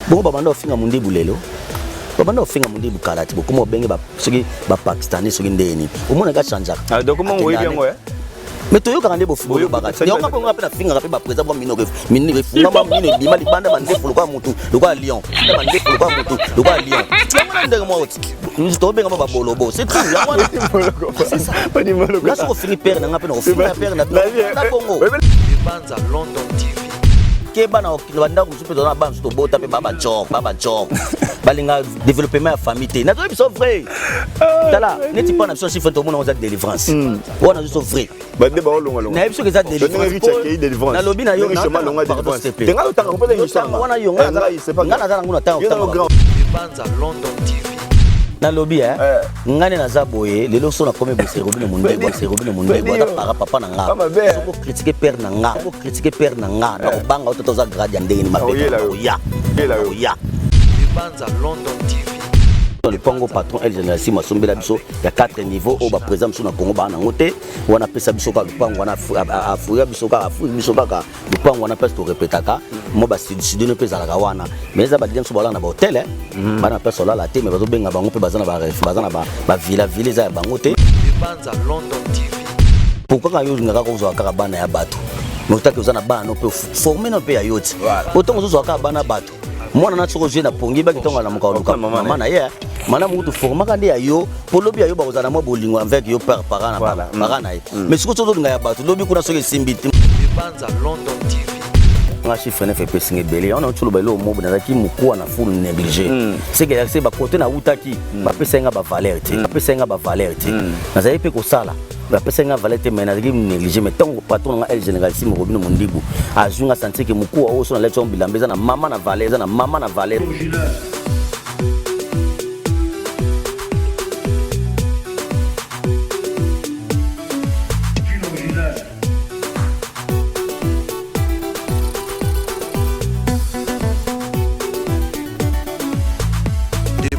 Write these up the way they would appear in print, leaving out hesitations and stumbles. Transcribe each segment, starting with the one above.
Bongo babanda kofinga Mundibu lelo, babanda kofinga Mundibu kala ti bokoma obenge soki bapakistanais, soki ndenge nini, omonaka changeaka. Ah, donc mongo oyebi yango, eh? Mais toyokaka nde bolobaka yango mpo nga mpe nafingaka mpe baprésident bwa minoko minoko efungama, mino ebima libanda, mandefu lokola mutu, lokola lion, mandefu lokola mutu, lokola lion. Yango wana ndenge moko tobenga ba babolobo, c'est tout. Yango wana nga soki ofingi père na nga mpe na kofinga père na bongo. Banza London TV. Keba na bandako mosusu mpe toza na bana mosusu, tobota mpe babajor, babajor balinga développement ya famille te. Nazoyebi biso vrai, tala neti mpa na biso chiffre tomona oza délivrance wana biso vrai. Bande baolongwalongwa. Nayebi soki eza délivrance, nalobi na yo wana yo, nga naza nango na ntango. Banza London TV. Nalobi e ngai nde naza boye lelo, so nakomi boye, Robino Mondebo, Robino Mondebo aza para papa na nga. Soko critique père na nga, soko critique père na nga, nakobanga oto toza grade ya ndenge ni mabe, oya oya. Banza London TV. Lupango patron El Généralissime asombela biso ya 4 niveau oyo baprésident biso na Congo baa nango te. Wana apesa biso kaka lupango wana, afuya biso kaka, afuyi biso kaka lupango wana, place torepetaka mo bastudio mpe ezalaka wana. Mais eza baleader mosusu balala na bahotel, bana place olala te, mais bazobenga bango mpe baza na bavilla, villa eza ya bango te. Banza London TV. Pourquoi kaka yo olingaka kozwa kaka bana ya bato, mais otaki oza na bana no mpe forme no mpe ya yo ti otongo ozozwa kaka bana bato? Mwana na soki ozwi na pongi baki ntongo alamuka oluka mama na ye, mana mokutu formaka nde ya yo, mpo lobi ya yo bakozala na mwa bolingo envers yo père, parent na parent na ye. Mais soki ozolinga ya bato, lobi kuna soki esimbi te. Banza London TV. Nga chiffre 9 epesinga ebele wana otoloba eloko mobo nazalaki mokuwa na fulu négligé, seke se bakote nawutaki bapesai nga bavaleur te, bapesai nga bavaleur te. Nazalaki mpe kosala, bapesai nga valeur te, mais nazalaki négligé. Mais ntango patron na nga El Généralissime Robino Mondibu azwi nga, sentir ke mokuwa oyo so nalati yango bilamba eza na mama na valeur, eza na mama na valeur.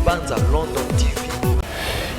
Banza London TV.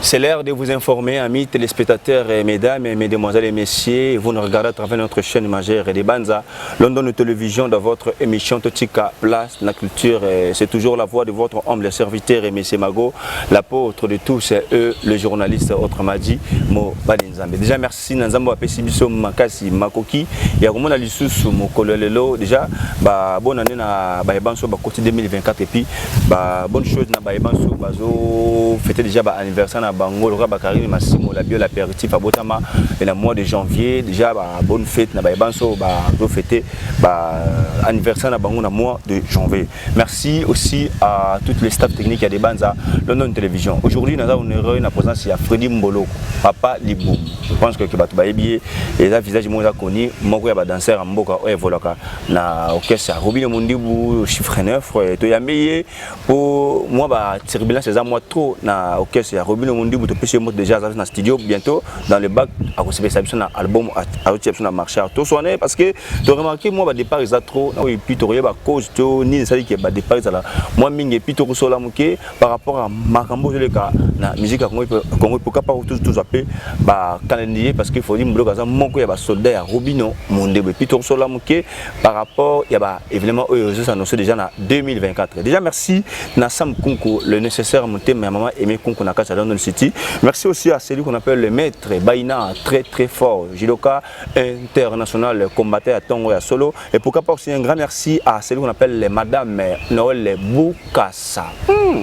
C'est l'heure de vous informer, amis téléspectateurs, mesdames, mesdemoiselles et messieurs. Vous nous regardez à travers notre chaîne majeure de Banza, London Télévision, dans votre émission Totika Place, la culture. C'est toujours la voix de votre humble serviteur, et Monsieur Mago, l'apôtre de tous, eux, le journaliste, autrement dit, Mo Balinzambe. Déjà, merci Nzambe apesi biso makasi makoki ya komona lisusu mokolo lelo. Déjà, ba bonne année na ba ebanso ba côté 2024 et puis ba bonne chose na ba ebanso bazo fêter déjà ba anniversaire na bango, lokola ba Karine Massimo la bio l'apéritif abotama et na mois de janvier. Déjà ba bonne fête na ba ebanso bazo fêter ba anniversaire na bango na mois de janvier. Merci aussi à toutes les staff techniques ya Debanza London Télévision. Aujourd'hui, nous avons honoré la présence ya Freddy Mboloko, papa Liboum. Je pense que bato bayebi eza visage moko eza connu, moko ya badanseur ya mboka oyo evolaka na orchestre ya Robino Mondibu, chiffre 9. Toyambi ye po mwa baturbulence eza mwa trop na orchestre ya Robino Mondibu. Topesi ye moto déjà aza na studio, bientôt dans le bac akosepelisa biso na album azotia biso na marché. Toswane parce que toremarquer mwa badépart eza trop, et puis tokoyeba cause to nini esali ke badépart ezala mwa mingi, et puis tokosola moke par rapport à makambo ozoleka na musique ya Congo. Pourquoi pas tozwa mpe bacalendrier, parce que Fredi Mboloko aza moko ya basoldat ya Robino Mondebo, et puis tokosola moke par rapport ya baévénement oyo ezosannonce déjà na 2024. Déjà merci na Sam Kunku, le nécessaire, motema ya mama Aimé Kunku na kati ya London City. Merci aussi à celui qu'on appelle le maître Baina, très très fort judoka international, combattant ya tongo ya solo. Et pourquoi pas aussi un grand merci à celui qu'on appelle les madame Noël Bukasa,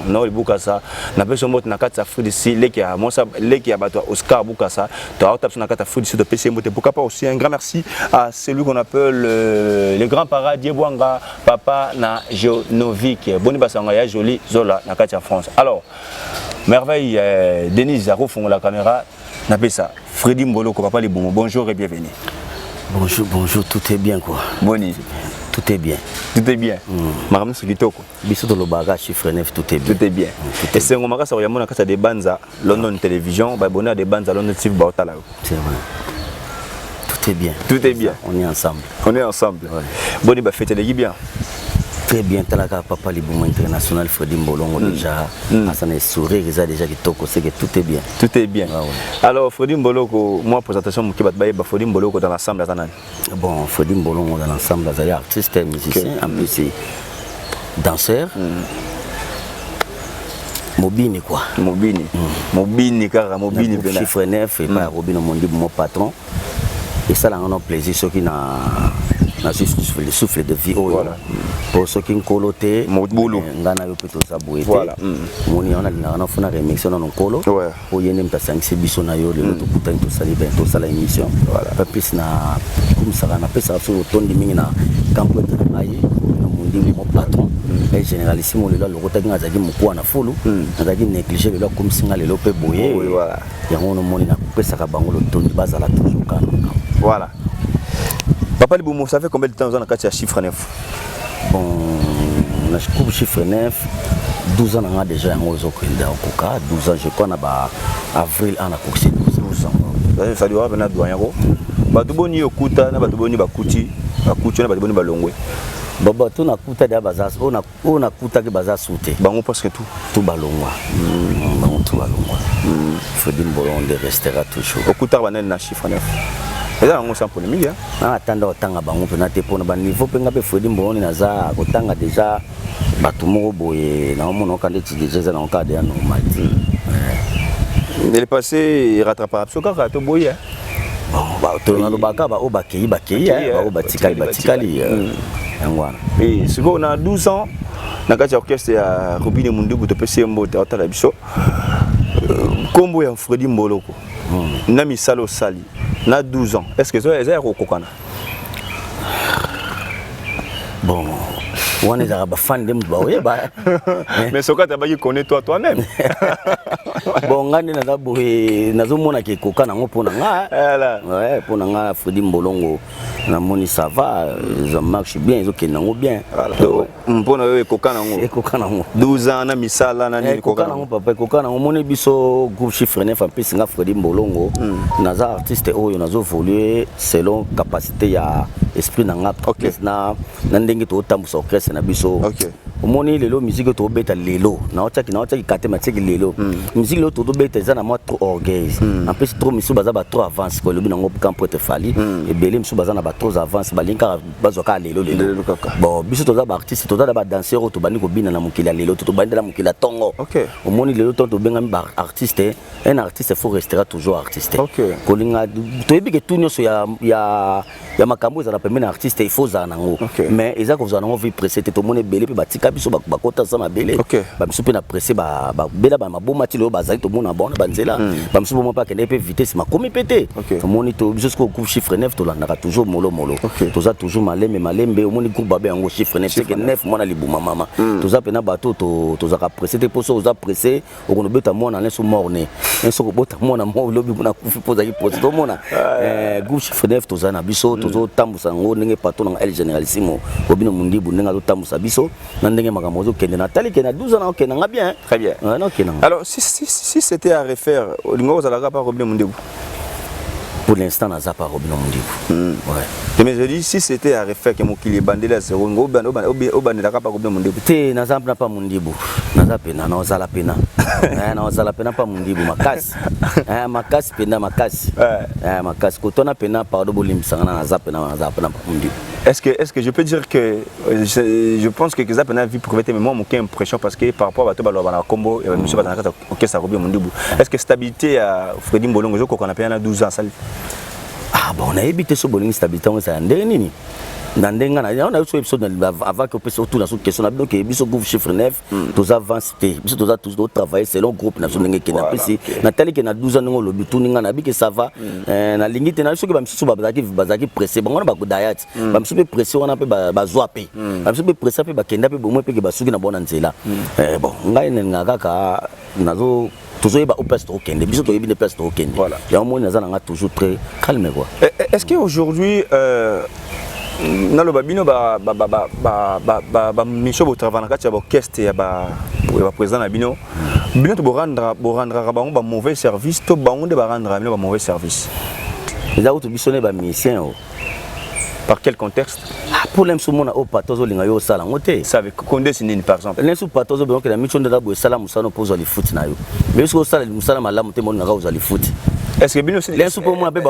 Noël Bukasa na peso mbote na kati ya Afrique d'ici, leki ya mosa, leki ya bato ya Oscar Bukasa, to biso na kati ya Afrique d'ici, topesi mbote. Pourquoi pas aussi un grand merci à celui qu'on appelle le grand paradis Bwanga, papa na Jonovic boni basanga ya Joli Zola na kati ya France. Alors merveille, Denise akofungola caméra, napesa Freddy Mboloko, papa Libongo, bonjour et bienvenue. Bonjour, bonjour, tout est bien quoi. Boni. Tout est bien. Tout est bien. Makambo nyonso kitoko. Biso tolobaka chiffre 9, tout est bien. Tout est bien. Esengo makasi koyamona kati ya Debanza London Télévision, babone ya Debanza London TV baotala yo. C'est vrai. Tout est bien. Tout est bien. On est ensemble. On est ensemble. Ouais. Boni bafete eleki bien? Très bien. Talaka papa Libumo international Freddy Mbolongo déjà. Asana sourire eza déjà kitoko, c'est que tout est bien. Tout est bien. Ah ouais. Alors Freddy Mboloko, moi présentation moke, bato bayeba Freddy Mboloko dans l'ensemble aza nani? Bon, Freddy Mbolongo dans l'ensemble azali artiste et musicien. En plus, c'est Danseur, mobini quoi. Mobini, mobini kaka, mobini pena. Chiffre 9 epai ya Robino Mondibu, mo patron, esalanga no plaisir soki na nazwi souffle de vie oyo, mpo soki nkolo te, mobulu. Ngai na yo mpe toza boye te. Moni yango, nalingaka nafuna remercier nano nkolo po ye nde moto asangisi biso na yo. Lelo tokutani, tosali ben, tosala émission. Mpe plus na kumisaka, napesaka biso botondi mingi na campo ete na ngai na Mondibu, mo patron e généralissime. Lelo alokotaki nga, azalaki mokuwa na fulu, nazalaki négligé. Lelo akomisi nga lelo mpe boye. Yango nomoni napesaka bango lotondi, bazala toujours kaka na makambo. Voilà, papa Libumu, ça fait combien de temps oza na kati ya Chiffre 9? Bon, na groupe Chiffre 9, 12 ans na nga déjà. Yango ozokende okoka 12 ans, je crois na ba avril 1 nakokisi 12 12 ans, ça doit pena doyen ko. Bato boni okuta na bato boni bakuti, bakuti na bato boni balongwe? Bon, bato nakuta deya baza, oyo nakutaki baza su te. Bango presque tout. Tout balongwa, bango tout balongwa. Fredi Mbolonde restera toujours. Okutaka banani na Chiffre 9? Eza yango sans polémique, hein? Na atanda kotanga bango mpena te, mpona baniveau mpe nga mpe Fredi Mbolonde naza kotanga déjà bato moko boye, naomona oka ndeti déjà eza nango kaka deya normal te. Le passé rattrapera biso kaka, toboyi. Bon, nalobaka baoyo bakei bakei, baoyo batikali batikali, yango wana. Sikoyo na 12 ans na kati ya orchestre ya Robine Mundubu, topesi ye mbote, aotala biso. Nkombo ya Fredi Mboloko na misala osali na 12 ans, est ce que eza ya kokokana? Bon, wana ezalaka bafani nde moto baoyeba. Mais soki atabaki, connais toi toi-même. Bon, nga nde naza boye, nazomonaka ekoka nango mpo na nga. Mpo na nga Fredi Mbolongo, namoni ça va, ça marche bien, ezokende nango bien. Mpo na yo ekoka nango? Ekoka nango. 12 ans na misala na nini? Ekoka nango, papa, ekoka nango. Omoni biso groupe Chiffre 9, ampesi nga Fredi Mbolongo, naza artiste oyo nazoévolue selon capacité ya esprit na nga na ndenge tozotambusa orchestre na biso. Omoni lelo musique oyo tobeta lelo, naotiaki kate matiaki lelo musique lelo tozobeta eza na mwa trop orgueil, en plus trop misusu baza ba trop avance ko elobi nango camp prêtre Fali. Ebele misusu baza na ba trop avance, balingi kaka bazwa kaka lelo lelo. Bon, biso toza baartiste, toza na badanseur oyo tobandi kobina na mokili ya lelo, to tobandi na mokili ya ntongo. Omoni lelo ntongo tobengami baartiste, un artiste faut restera toujours artiste. Kolinga toyebi ke tout nyonso ya makambo ezala pembeni na artiste, il faut ozala nango, mais eza kozala nango vie pressé te. Tomoni ebele mpe batika biso, bakota sa mabele. Bamisu mpe na pressé babela bamaboma ti lelo bazali, tomona bango na banzela. Bamisu bomo mpe akende mpe vitesse makomi mpe te. Omoni to biso sikoyo groupe Chiffre 9 tolandaka toujours mollo mollo, toza toujours malembe malembe. Omoni groupe babe yango Chiffre 9, c'est que 9 mwana libuma mama. Toza mpena bato tozalaka pressé te, mpo so oza pressé okonobeta mwana ne so mort-né, soki obota mwana moko lobi kuna akufi mpo ozalaki pressé. Tomona groupe Chiffre 9 toza na biso, tozotambusa yango ndenge patron nanga El Généralissimo Robino Mundibu ndenge azotambusa biso na ndenge makambo ozokende. Natali ke na 12 ans naokende nga bien. Très bien. Naokende. Alors si c'était à refaire, olingo ozalaka pa Robino Mundibu? Pour l'instant naza pa Robino Mundibu, ouais. Mais je dis, si c'était à refaire, ke mokili ebandeli ya zéro, ngo obandelaka pa Robino Mundibu? Te, naza mpena pa Mundibu, naza pena, naozala pena, naozala pena pa Mundibu makasi, makasi pena, makasi, makasi kotona pena. Pardon, bolimbisanga na naza pena, naza pena pa Mundibu. Est-ce que je peux dire que je pense que eza pena vie privée, mais moi moke impression, parce que par rapport à bato baloba na kombo ya monsieur bazalaka kati orchestre Robino Mundibu, est-ce que stabilité ya Fredi Mbolongo ezokoka na pena na 12 ans sali? Ah bon, nayebi te so bolingi stabilité yango ezala ndenge nini. Na ndenge nga na biso biso avant que opesa otuna so question na bino ke biso groupe Chiffre 9 toza avance te, biso toza totravailler selon groupe na biso ndenge ekende. Apesi natali ke na 12 ans ndenge olobi, tuni nga nayebi ke ça va. Nalingi te na soki bamisusu bazalaki pressé, bango wana bakodaya ti bamisusu mpe pressé wana mpe bazwa mpe bamisusu mpe pressé mpe bakenda mpe bomoi mpe ke basuki na bona nzela. Bon, ngai nalingaka kaka nazo tozoyeba o place tokokende, biso toyebi nde place tokokende. Yango moni naza nanga toujours très calme quoi. Est-ce que aujourd'hui naloba bino bamission botravaille na kati ya baorchestre ya baprésident na bino, bino to borendraka bango bamauvais service to bango nde barendraka bino bamauvais service? Eza kutu biso nde bamusicien o. Par quel contexte? Ah, pour lem so mona oyo pato azolinga yo osala yango te. Ça veut kondesi nini, par exemple? Lem so pato azobengokela miso nde boye, esala mosala mpo ozwa lifuti na yo, mais soki osala mosala malamu te, moningaka ozwa lifuti. Est ce que bino Lenso mpo mona mpe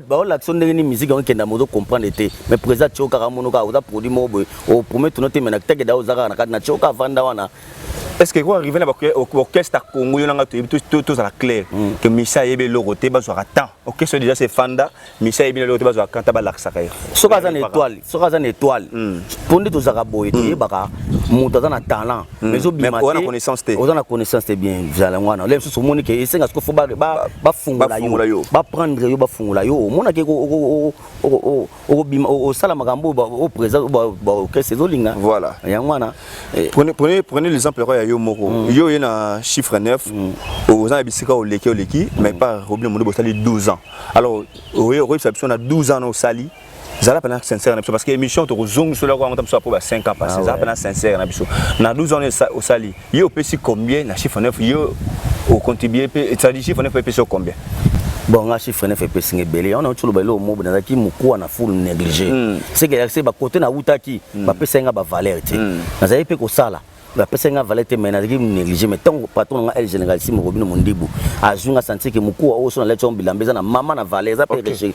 baolakisa ndenge nini musique yango ekenda, mozo comprendre te. Mais président tio kaka mono kaka oza produit moko boye, opromettre no te, mais na teke da oza kaka na kati na tio kaka vanda wana. Est ce que ko arriver na orchestre Congo, yo nanga toyebi, tozala clair que misa ayebi eloko te, bazwaka temps, orchestre déjà c'est fanda, misa ayebi eloko te, bazwaka temps balakisaka ye? Soki aza na étoile, soki aza na étoile, mpo nde tozalaka boye, toyebaka moto aza na talent, mais ezobima. Oza na connaissance te. Oza na connaissance te, bien zala wana. Le mosusu omoni ke esenga siko fo bafungola yo, baprendre yo, bafungola yo, omonaki okobima, osala makambo oyo président baorchestre ezolinga. Voilà. Yango wana. Prenez l'exemple ya yo moko. Yo oye na chiffre 9, oza na bisika oleki, oleki, mais pas Robin Mondo, bosali 12 ans. Alors oye, okoyebisa biso na 12 ans na osali, zala mpena sincère na biso, parce que émission tokozongisola yango ta biso apo ba 5 ans passé. Zala mpena sincère na biso, na 12 ans osali, yo opesi combien na chiffre 9? Yo ocontribue mpe, c'est-à-dire chiffre 9 epesi yo combien? Bon, nga chiffre 9 epesinga ebele. Yango nauti oloba eloko moko, nazalaki mokuwa na fulu négligé, c'est que se bakote nawutaki, bapesai nga bavaleur te. Nazalaki mpe kosala, bapesai nga valeur te, mais nazalaki négligé. Mais ntango patron na nga El Généralissime Robino Mondibu azwi nga, sentir ke mokuwa oyo so naleti yango bilamba eza na mama na valeur, eza mpe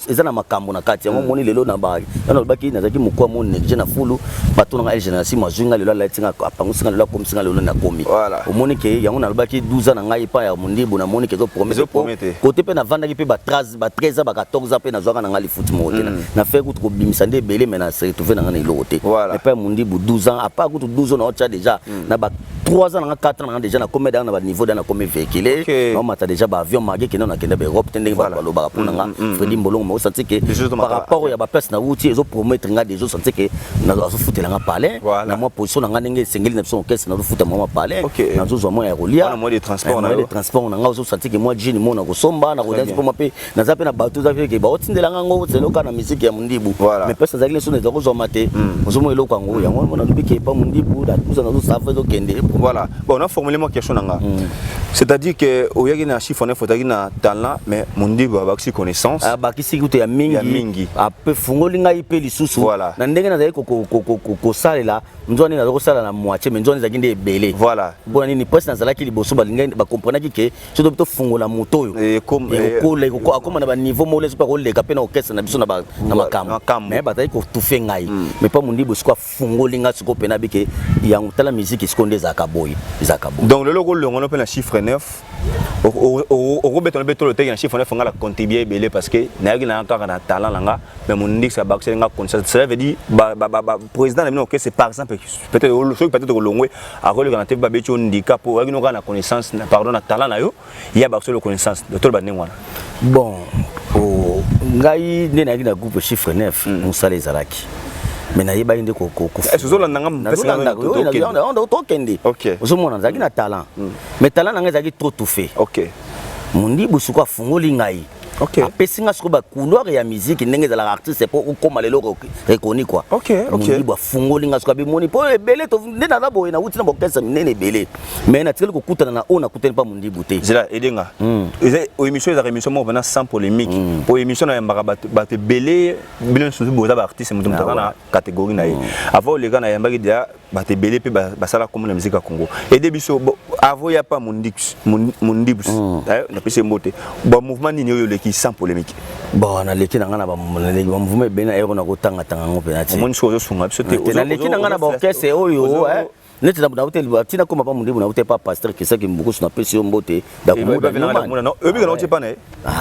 eza na makambo na kati yango. Omoni lelo na nalobaki nazalaki mokuwa mo négligé na fulu, patron na nga El Généralissime azwi nga lelo, alati nga, apangusi nga lelo, akomisi nga lelo nakomi. Omoni ke yango nalobaki 12 ans na ngai epai ya Mondibu, namoni ke ezopromettre. Kote mpe navandaki mpe ba 13 ans, ba 14 ans, mpe nazwaka na ngai lifuti moko te. Na fe kutu kobimisa nde ebele, mais na se retrouve na ngai na eloko te. Epai ya Mondibu 12 ans, à part kutu 12 ans naotya déjà na ba 3 ans nanga, 4 ans nanga, déjà nakomi da na baniveau da nakomi véhicule, naomata déjà baavion, malgré kende nakende baEurope te ndenge bato balobaka mpo nanga Fredi Mbolongo. Mais osanti ke par rapport ya baplace nauti, ezopromettre nga déjà. Osanti ke azofutela nga palin na mwa position na nga ndenge esengeli na biso orchestre, nazofuta mwa palin, nazozwa mwa ya kolia, moyen de transport na nga. Ozosanti ke mwa jini mo na kosomba na kolia mpo mwa mpe naza mpe na bato oza ke baotindela nga ngo zeloka na misiki ya Mondibu. Mais place azalaki leso eza kozwama te, ozomona eloko yango. Yango mona lobi ke epa Mondibu natuza nazosava, ezokende. Voilà. Bon, on a formulé ma question nanga, c'est-à-dire que oyaki na chiffre 9, otaki na talent, mais Mondibu abakisi connaissance. Abakisi kutu ya mingi. Ya mingi. Ape fungoli ngai mpe lisusu na ndenge nazali kosalela nzwani, nazali kosala na moitié, mais nzwani ezalaki nde ebele. Mpona nini? Mpasi nazalaki liboso, balingai bakomprenaki ke soki tofungola moto oyo ekokola, akóma na baniveau moko leso mpe akoleka mpe na orchestre na biso na makambo. Mais bazalaki kotufe ngai. Mais mpa Mondibu sikoyo afungoli ngai sikoyo mpena bike yango, tala musique sikoyo nde ezalaka boye, ezalaka boye. Donc lelo okolongono mpe na chiffre 9, okobetana mpe tolo teki na chiffre 9, nga na contribue ebele parce que nayaki nanga kaka na talent na nga, mais mondikisi abakiseli nga connaissance. Cela veut dire président na bino orchestre, par exemple, peut-être soki peut-être kolongwe, akoleka na te, babeti yo ndika mpo oyaki no kaka na connaissance, pardon, na talent na yo, ye abakiseli connaissance. Toloba ndenge wana. Bon, ngai nde nayaki na groupe chiffre 9, mosala ezalaki, mais nayebaki nde. Ozolanda nga? Tokende. Ozomona nazalaki na talent, mais talent na ngai ezalaki trop touffé. Mondibu sikoyo afungoli ngai, apesi nga sikoyo bacouloir ya musique ndenge ezalaka artiste mpo okóma lelo reconnu quoi. Mondibu afungoli nga sikoyo, abimoni mpo ebele nde naza boye, nauti na baorchestre minene ebele, mais natikali kokutana na oyo nakutani mpa Mondibu te. Zela edenga, eza émission, ezalaka émission moko mpena sans polémique, po émission nayambaka bato ebele. Bino nyonso boza baartiste, moto moto aza na catégorie na ye. Avant oleka, nayambaki deja bato ebele mpe basala kombo na musique ya Congo. Ede biso, avant ya pa Mondibus, Mondibus napesi ye mbote, bamouvement nini oyo oleki sans polémique? Bon, naleki na nga na bamouvement ebele na ero, nakotangatanga yango mpena te. Omoni soki ozosunga biso te. Naleki na nga na baorchestre oyo neti naute ntina koma pa Mondibu, naute pa pasteur Kisaki Mbukusu, napesi yo mbote. Oyebika nauti epa na ye,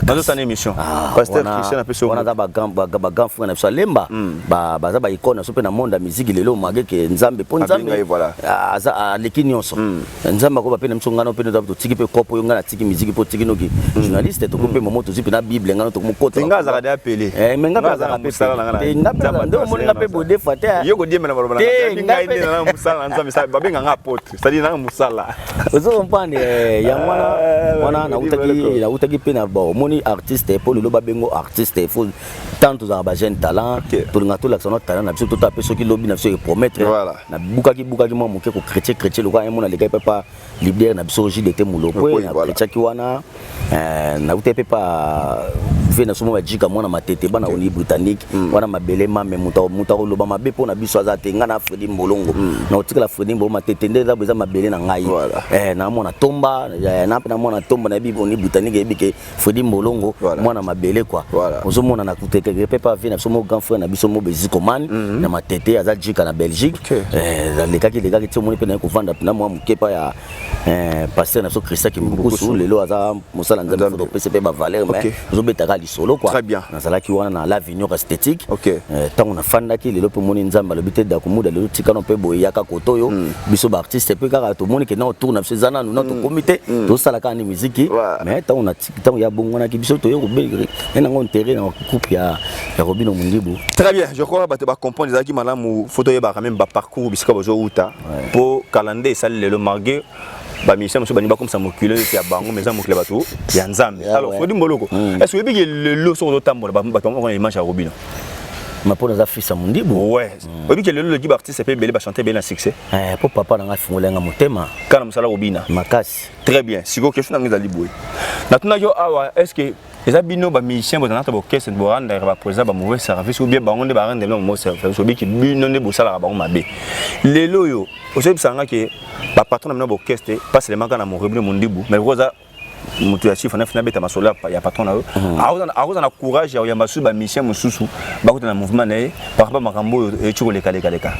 nazosala émission, pasteur Christian, napesi yo. Wana aza bagrand frère na biso, alemba baza baicône na biso mpe na monde ya musique lelo, mageke Nzambe mpo Nzambe aleki nyonso. Nzambe akoba mpe na biso, ngana mpe totiki mpe kopo oyo, ngai natiki musique mpo otiki noki journaliste, tokomi mpe momo tozwi mpe na Bible, ngana tokomokota. Nga azalaka de apele. Mais nga mpe azalaka mpe nde omoni nga mpe boye des fois te. Yo kodiembela maloba na ngai nde na mosala na Nzambe, babenganga apôtre, c'est-à-dire nanga mosala. Ozo comprendre yango wana. Wana nautaki mpe na bon, omoni artiste mpo lelo babengo artiste, faut tant tozalaka bajeune talent, tolinga tolakisa no talent na biso, tota mpe soki lobi na biso epromettre. Nabukaki bukaki mwa moke kochrétien chrétien lokola ye mona alekaki mpe pa leader na biso JDT Mulopwe, na chrétiaki wana. Nauti mpe pa Ve na somo bajika mwana Matete, bana oni britannique wana, mabele mame. Moto akoloba mabe mpo na biso aza te. Ngai na Fredi Mbolongo, na kotikala Fredi Mbolongo. Matete nde eza mabele na ngai. Na mwana Tomba, na mpe na mwana Tomba, nayebi oni britannique, yebi ke Fredi Mbolongo mwana mabele quoi. Ozomona na kutekeke mpe pa ve na biso mo grand frère na biso mo Bezikomani na Matete, aza jika na Belgique. Alekaki lekaki ti omoni mpe naye kovanda na mwa moke pa ya pasteur na biso Christian Kimbukusu. Lelo aza mosala Nzambe, faut topesa mpe bavaleur, mais ozobetaka lisolo quoi. Nazalaki wana na l'Avenir Esthétique. Ntango nafandaki, lelo mpe omoni Nzambe alobi te Dakumuda, lelo tikano mpe boye, yaka koto oyo. Biso baartiste mpe kaka tomoni ke na autour na biso eza nanu na tokomi te, tosala kaka ni miziki. Mais ntango ya bongwanaki, biso toye kobe nango intérêt na groupe ya Robino Mundibu. Très bien, je crois bato bacomprendre. Ezalaki malamu, faut toyebaka même baparcours bisika bozowuta, mpo kala nde esali lelo, malgré bamusicien mosusu balingi bakomisa mokili oyo ya bango, mais eza mokili ya bato ya Nzambe. Alors, Fredi Mboloko, est ce que oyebiki lelo soki ozotambola, bato bango na image ya Robino? Ma mpo naza fils ya Mondibu. Ouais, oyebiki lelo leki baartiste mpe ebele, bachante ebele na succès? Mpo papa na ngai afungolenga motema. Kaka na mosala kobina. Makasi. Très bien. Sikoyo question nanga ezali boye: natunaki yo awa, est ce que eza bino bamusicien bozala na baorchestre borendaka baprésident bamauvais service, ou bien bango nde barendre bino mauvais service? Obiki bino nde bosalaka bango mabe. Lelo oyo ozoyebisanga ke bapatron na bino baorchestre, pas seulement kaka na Morobino Mondibu, mais oza moto ya chiffre neuf, nabeta masolo ya patron na yo, akoza na courage ya koyamba susu bamusicien mosusu bakota na mouvement na ye par rapport makambo oyo eti kolekalekaleka?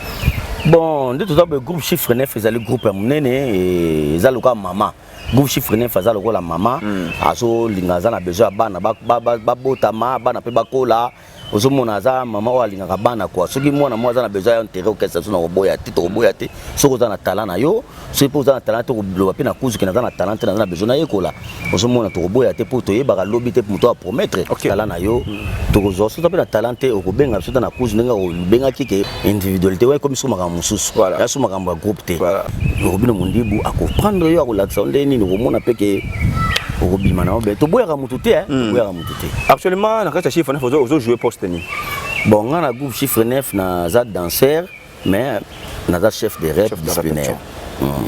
Bon, nde toza boye, groupe Chiffre 9 ezali groupe ya monene, eza lokola mama. Groupe Chiffre 9 aza lokola mama, azolinga, aza na besoin ya bana babotama, bana mpe bakola. Ozomona aza mama oyo alingaka bana kwa. Soki mwana moko aza na besoin ya intérêt orchestre, so na koboya te, tokoboya te. Soki oza na talent na yo, soki mpe oza na talent te, koloba mpe na kuzuke naza na talent te, naza na besoin nayekola, ozomona tokoboya te, mpo toyebaka lobi te moto apromettre talent na yo. Tokozwa soki oza mpe na talent te, okobenga biso te na kuzu ndenge obengaki ke individualité wana ekomi so makambo mosusu, ya so makambo ya groupe te. Robino Mondibu akoprendre yo, akolakisa yo ndenge nini okomona mpe ke okobima na yo be. Toboyaka motu te, toboyaka motu te. Actuellement na kati ya Chiffre 9 ozojouer poste nini? Bon, nga na groupe Chiffre 9 naza danseur, mais naza chef de rep disciplinaire.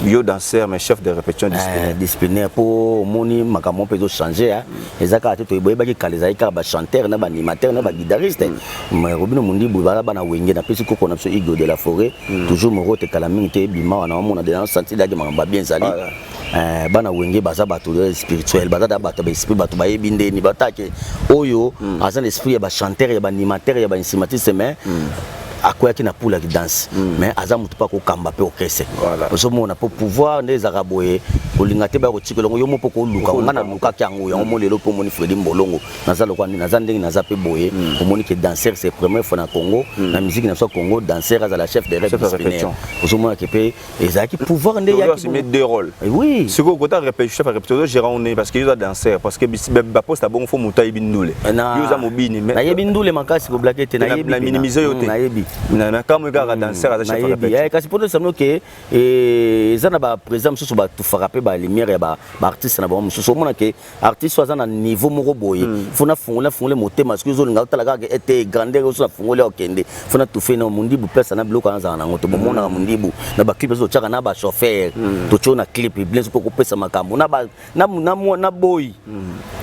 Yo danseur, mais chef de répétition disciplinaire. Disciplinaire, mpo omoni makambo mpe ezochange. Eza kaka te toyebaki kala ezalaki kaka bachanteur na baanimateur na baguitariste. Mais Robino Mondibu baza bana Wenge. Napesi koko na biso Igo de la Forêt toujours moko te, kala mingi te ebima wana, omona de senti daki makambo bien ezali. Bana Wenge baza bato spirituel, baza da bato baesprit, bato bayebi ndeni batake oyo aza na esprit ya bachanteur, ya baanimateur, ya bainstrumentiste, mais akweyaki na poule ya danse, mais aza motu mpo akokamba mpe orchestre. Ozomona mpo pouvoir nde ezalaka boye, kolinga te baya kotika elongo yo mo mpo koluka. Nga nalukaki yango, yango mo lelo mpo omoni Fredi Mbolongo naza lokola nde naza ndenge naza mpe boye. Omoni ke danseur, c'est première fois na Congo, na musique na biso ya Congo, danseur azala chef de rep disciplinaire. Ozomona ke mpe ezalaki pouvoir nde. Yaki deux rôles. Oui. Sikoyo kota chef ya répétition, ozogérer nde parce que yo oza danseur, parce que baposte abongo faut moto ayebi ndule. Yo oza mobini. Nayebi ndule makasi, koblake te. Nayebi na minimiser yo te. Nayebi. Na kamwe kaka danseur aza chef ya répétition. Kasi mpo tosamino ke eza na baprésident mosusu batufaka mpe balumière ya baartiste na bango mosusu. Omona ke artiste oyo aza na niveau moko boye, faut nafungole, nafungole motema. Soki ozolinga otala kaka ete grandeur oso nafungoli, okende, faut natufe na Mondibu place na biloko wana azala nango te. Bomonaka Mondibu na baclip ozo totyaka na bachauffeur, totyo na clip bien mpo kopesa makambo na boyi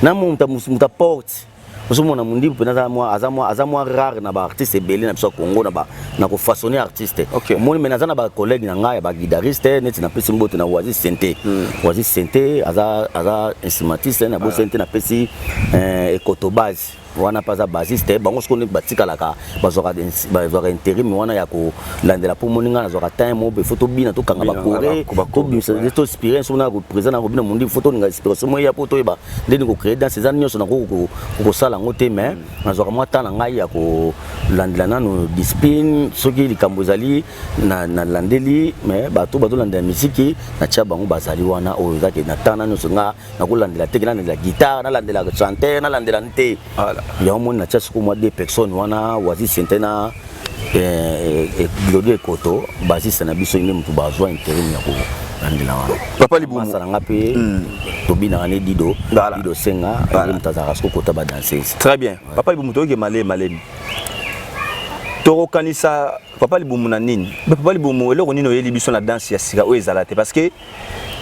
na moto aporte. Ozomona Mondibu mpena aza mwa rare na baartiste ebele na biso ya Congo na kofaçonner artiste. Omoni, me naza na bacollègue na ngai ya baguitariste, neti napesi mbote na Wazi Sente. Wazi Sente aza instrumentiste na bo Sente. Napesi Ekoto Base wana mpe aza basiste. Bango sikoyo neti batikalaka, bazwaka intérim wana ya kolandela, mpo moni ngai nazwaka time mo faut tobina, tokanga bachoré, tobimisa, toinspire so na président na kobina Mondibu, faut tolinga inspiration mo eya mpo toyeba ndeni kocréer danse. Eza nyonso nakoki kosala yango te, mais nazwaka mwa temps na ngai ya kolandela nano discipline. Soki likambo ezali, nalandeli, mais bato bazolandela misiki, natia bango bazali wana. Oyo ezaki na temps na nyonso nga nakolandela te, nalandela guitare, nalandela chanteur, nalandela te. Yango moni natia sikoyo mwa deux personnes wana, Wazi Sente na Glodi Ekoto, basiste na biso, nde motu bazwa intérim ya kolandela wana. Papa Libumu. Masala nga mpe tobinaka ne Dido, Dido Senga, ye moto azalaka siko kota badanseuse. Très bien. Papa Libumu, toyoke malemi malemi. Tokokanisa Papa Libumu na nini? Papa Libumu, eloko nini oyeli biso na danse ya sika oyo ezala te? Parce que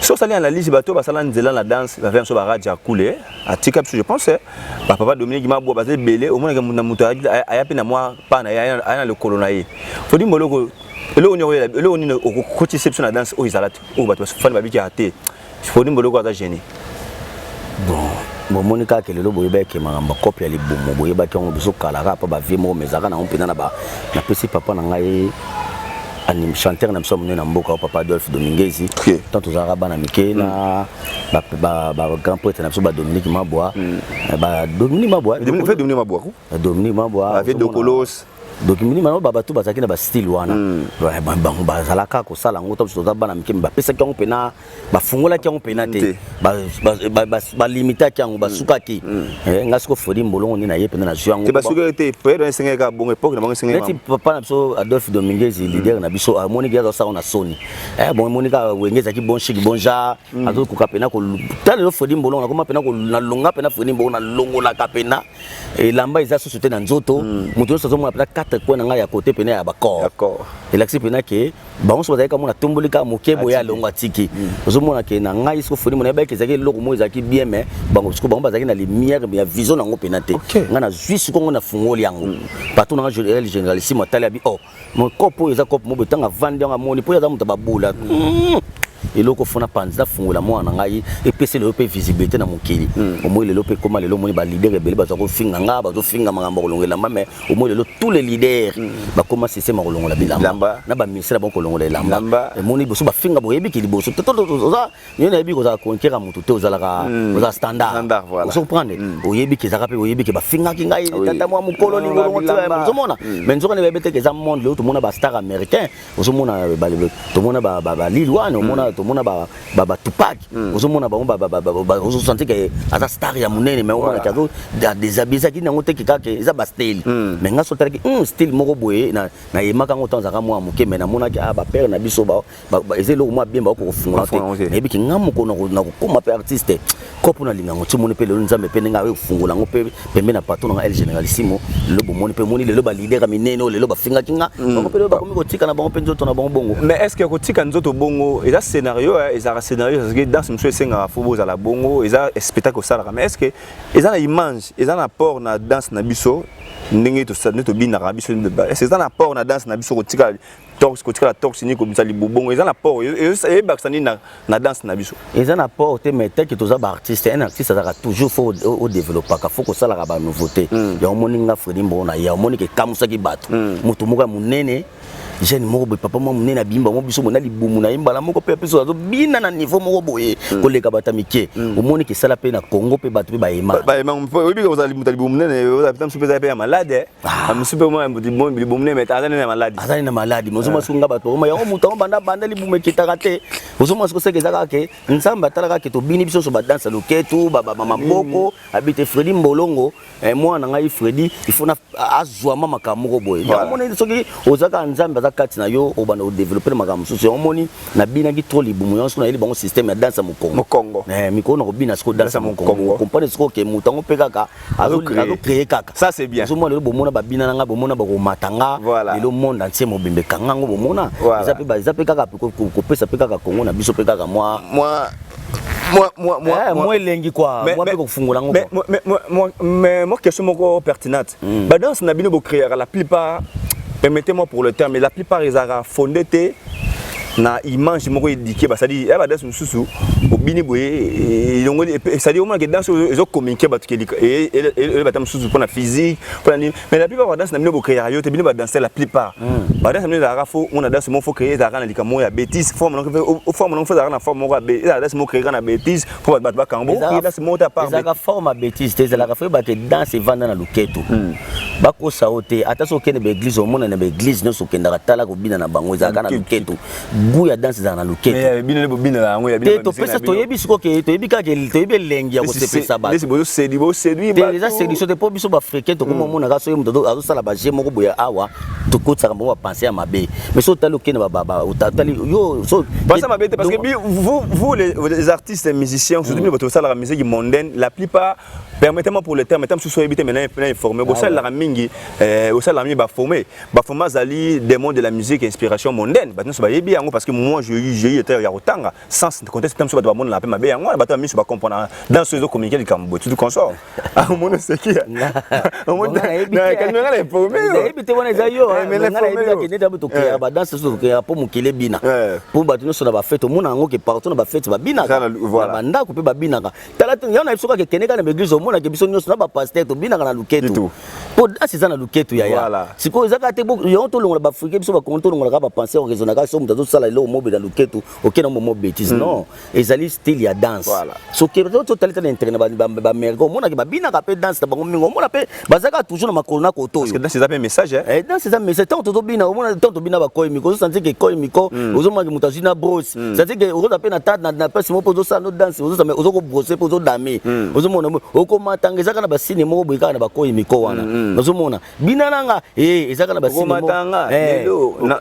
So osali analyse, bato basala nzela na danse, bavia biso baradia akule atika biso, je pense bapapa Dominique Mabwa baza ebele. Omonaka na moto aya mpe na mwa pana, aya na lokolo na ye. Fredi Mboloko, eloko nini, eloko nini okokotisa biso na danse oyo ezala te, oyo bato bafani babikaka te? Fredi Mboloko aza génie. Bon, bomoni kaka lelo boyebaki makambo kope ya libumu, boyebaki yango. Biso kalaka mpo bavie moko, mais ezalaka nango mpenza na napesi papa na ngai, chanteur na biso monene na mboka oyo, papa Adolphe Dominguezi. Tant tozalaka bana mike na bagrand prêtre na biso, badominique Mabwa, badominique Mabwa. Dominique Mabwa. Dominique Mabwa. Dokolos. Donc minima na bato bazalaki na bastyle wana, bango bazalaka kosala yango. To biso toza bana mike, bapesaki yango mpena, bafungolaki yango mpena te, balimitaki yango, basukaki. Nga siko Fredi Mbolongo nde na ye mpena nazwi yango. Basukaki te, période esengaki kaka bongo, époque na bango esengaki. Neti papa na biso Adolphe Dominguez, leader na biso, amoniki azosala na soni. Bon, emoni kaka Wenge ezalaki bon chic, bon genre, azokoka mpena. Ta lelo Fredi Mbolongo nakoma mpena nalonga mpena. Fredi Mbolongo nalongolaka mpena elamba eza susu te na nzoto. Moto nyonso azomona mpena quatre coin na ngai ya kote pene ya bacor. Elakisi mpena ke bango nyonso bazalaki kamona tomboli kaka moke boye, alongo atiki. Ozomona ke na ngai siko Fredi Mona yebaki ezalaki eloko moko ezalaki bien, mais bango siko bango bazalaki na lumière ya vision nango mpena te. Ngai nazwi siko ngo, nafungoli yango partout nanga. El Généralissime atali, abi: "Oh, kope oyo eza kope mo boye." Ntango avandi yango, amoni mpo aza moto babula eloko fona panzi, nafungola mwana na ngai, epesi lelo mpe visibilité na mokili. Omoi lelo mpe ekóma lelo, omoni baleader ebele bazwa kofinga nga, bazofinga makambo ya kolongola elamba, mais omoi lelo tous les leaders bakóma système ya kolongola bilamba na baministère bango kolongola elamba. Emoni liboso bafinga, boyebiki liboso oza yo, nayebi kozala konkera motu te, ozalaka ozala standard, ozocomprendre. Oyebi ke ezalaka mpe, oyebi ke bafingaki ngai tata mwa mokolo lingolongo, ozomona. Mais nzoka nde bayebi te ke eza monde. Lelo tomona bastar américain, ozomona tomona balil wana, omona tomona batupac, ozomona bango, ozosentir ke aza star ya monene, mais omonaki azo déshabiller. Ezalaki nango te kaka eza bastyle, mais nga so otalaki style moko boye, nayemaka yango ntango azalaka mwa moke, mais namonaki bapere na biso eza eloko mwa bien, bakoka kofungola te. Nayebiki nga moko nakokóma mpe artiste kopo nalinga yango. Ti omoni mpe lelo Nzambe mpe ndenge aye kofungola yango mpe pembe na patron nanga El Généralissimo. Lelo bomoni mpe, omoni lelo baleader ya minene oyo lelo bafingaki nga, bango mpe lelo bakomi kotika na bango mpe nzoto na bango bongo. Mais est ce que kotika nzoto bongo eza scénario? Ezalaka scénario, parce que danse mosusu esengaka fo bozala bongo, eza spectacle osalaka. Mais est ce que eza na image, eza na apport na danse na biso, ndenge nde tobinaka biso? Est ce que eza na apport na danse na biso, kotika torse, kotikala torse nini, kobimisa libobongo, eza na apport, eyebakisa nini na danse na biso? Eza na apport te, mais tel que toza baartiste, un artiste azalaka toujours fo odéveloppaka, fo kosalaka banouveauté. Yango omoni nga Fredi Mbongo na ya, omoni ke ekamusaki bato, moto moko ya monene, jeune moko boye, papa mwa monene, abimba mo biso boye na libumu na ye, mbala moko mpe biso azobina na niveau moko boye koleka bato ya mike. Omoni ke esala mpe na Congo mpe bato mpe bayema. Oyebi kozala moto ya libumu monene, ozala mosusu mpe eza mpe ya malade, mosusu mpe libumu monene aza nene ya maladi. Azali na maladi, mais ozomona soki nga bato bakoma yango, moto yango banda banda libumu ekitaka te. Ozomona soki seke eza kaka ke Nzambe atalaka ke tobini biso nyonso, badanse loketu, maboko, abi te Fredi Mbolongo, mwana na ngai Fredi, il faut azwama makambo moko boye. Yango moni soki oza kaka, Nzambe aza kati na yo, obanda kodévelopper makambo mosusu. Yango moni nabinaki trop libumu yango, soki nayeli bango système ya danse ya mokongo. Mokongo. Mikolo na kobina sikoyo danse ya mokongo, comprendre sikoyo ke moto yango mpe kaka azocréer kaka. Ça, c'est bien. Ozomona lelo bomona babina na nga, bomona bakomata nga lelo, monde entier mobimba ekanga yango, bomona eza mpe kaka kopesa mpe kaka Kongo na biso mpe kaka mwa mwa moi, moi, moi, moi elengi quoi, moi mpe kofungola yango. Mais moi, question moko pertinente. Badanse na bino bocréaka, la plupart, permettez-moi pour le terme, mais la plupart ezalaka fondé te na image moko éduqué. Basali ya badanse mosusu, obini boye, elongoli, c'est-à-dire omonaka danse oyo ezocommuniquer bato eyebata mosusu mpona physique, mpona nini. Mais la plupart badanse na bino bocréaka yo te, bino badanse, la plupart badanse na bino ezalaka fo mona danse moko fo créer, ezalaka na likambo moko ya bêtise, forme forme nango fo ezalaka na forme moko, ezalaka danse moko créer na bêtise mpo bato bakanga bocréer danse moko te à part. Ezalaka forme ya bêtise te, ezalaka fo yebake danse evanda na loketo, bakosa yo te. Ata soki okende baeglise, omona na baeglise nyonso okendaka, tala kobina na bango, ezalaka na loketo. Goût ya danse ezalaka na loketo. Bino nde bobinela yango ya te. Topesa, toyebi sikoyo ke toyebi kaka, toyebi elengi ya kosepesa bato. Boséduire. Eza séduction te, mpo biso baafricain tokoma omonaka soki moto azosala baje moko boye awa, tokotisaka bango bapense ya mabe. Mais so otali, okende, otali yo. Pensée mabe te, parce que vous, vous les artistes et musiciens, surtout bino bato bosalaka musique mondaine, la plupart, permettez-moi pour le terme, mosusu oyebi te, maintenant informé, bosalelaka mingi, bosalelaka mingi baforme. Baforme azali démon de la musique, inspiration mondaine, bato nyonso bayebi yango. Parce que moi, j'ai eu été ya kotanga sens contexte tam so bato bamona mpe mabe yango wana, bato ya miso bacomprendre dans so ezocommuniquer likambo boye tutu consort omona oseki. Nayebi te, wana eza yo. Nayebi neti abe tokeyaka badanse, so tokeyaka mpo mokili ebina, mpo bato nyonso na bafete omona yango ke partout na bafete babinaka, na bandako mpe babinaka. Tala, yango na biso kaka ekende kaka na baeglise, omonaka biso nyonso na bapasteur tobinaka na luketu, mpo danse eza na luketu. Yaya, sikoyo eza kaka te yango tolongola baafricain, biso bakongo tolongolaka bapense oraisonnaka. So moto azosala eloko mobe na luketu, okende mo bêtise, non, ezali style ya danse. Soki totali ta na internet, baaméricain omonaki babinaka mpe danse na bango mingi, omona mpe bazalaka toujours na makolo na koto. Oyo danse eza mpe message. Danse eza message. Ntango tozobina, omona ntango tobina bakoyi miko, ozosentir ke koyi miko, ozomonaki moto azwi na brosse, c'est-à-dire ke okoza mpe na place moko mpe ozosala no danse, ozokobrosse mpe ozodame, ozomona okomatanga, eza kaka na basine moko boye kaka na bakoyi miko wana. Ozomona bina nanga eza kaka na basine. Okomatanga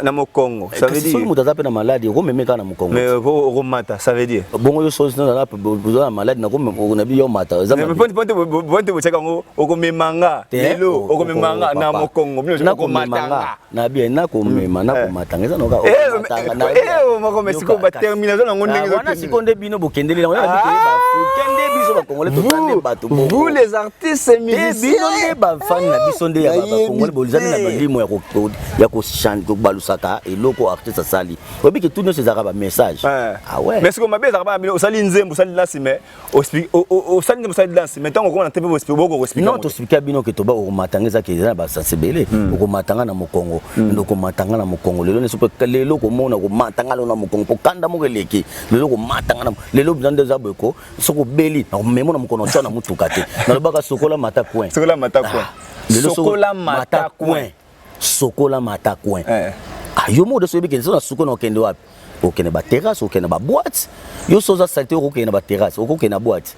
na mokongo. Soki moto aza mpe na maladi, okomeme kaka na mokongo. Mais okomata, ça veut dire Bongo yo soki oza na maladi, nabi yo mata. Ponte botiaka yango, okomemanga lelo, okomemanga na mokongo. Okomatanga na bien, nakomema, nakomatanga, eza noka. Sikoyo baterminaison nango ndenge wana, sikoyo nde bino bokendeli yango baafricain, nde biso bacongolais toza nde bato. Vous les artistes musiciens, bino nde bafani na biso nde ya bacongolais, bolizami na balimo ya kobalusaka eloko artiste asali. Oyebi ke tout nyonso ezalaka bamessage. Ah ouais, mais sikoyo mabe ezalaka bana bino, osali nzembo, osali danse, mais osali nzembo, osali danse, mais ntango okoma na te mpe boko koexpliquer. Non, toexpliquer bino ke toba okomatanga, ezaki eza na basens ebele. Okomatanga na mokongo nde okomatanga na mokongo lelo nyonso mpe lelo komona okomatanga lelo na mokongo mpo kanda moko eleki lelo, komatanga na lelo mpenza nde eza boye ko soki obeli memo na mokono otya na motuka te. Nalobaka sokola mata coin. Sokola mata coin. Sokola mata coin, sokola mata coin. Ah, yo moko deso oyebi kende so na suko na okende wapi? Okende baterrasse, okende baboite. Yo so oza saleté, okokende na baterrasse, okokende na boîte.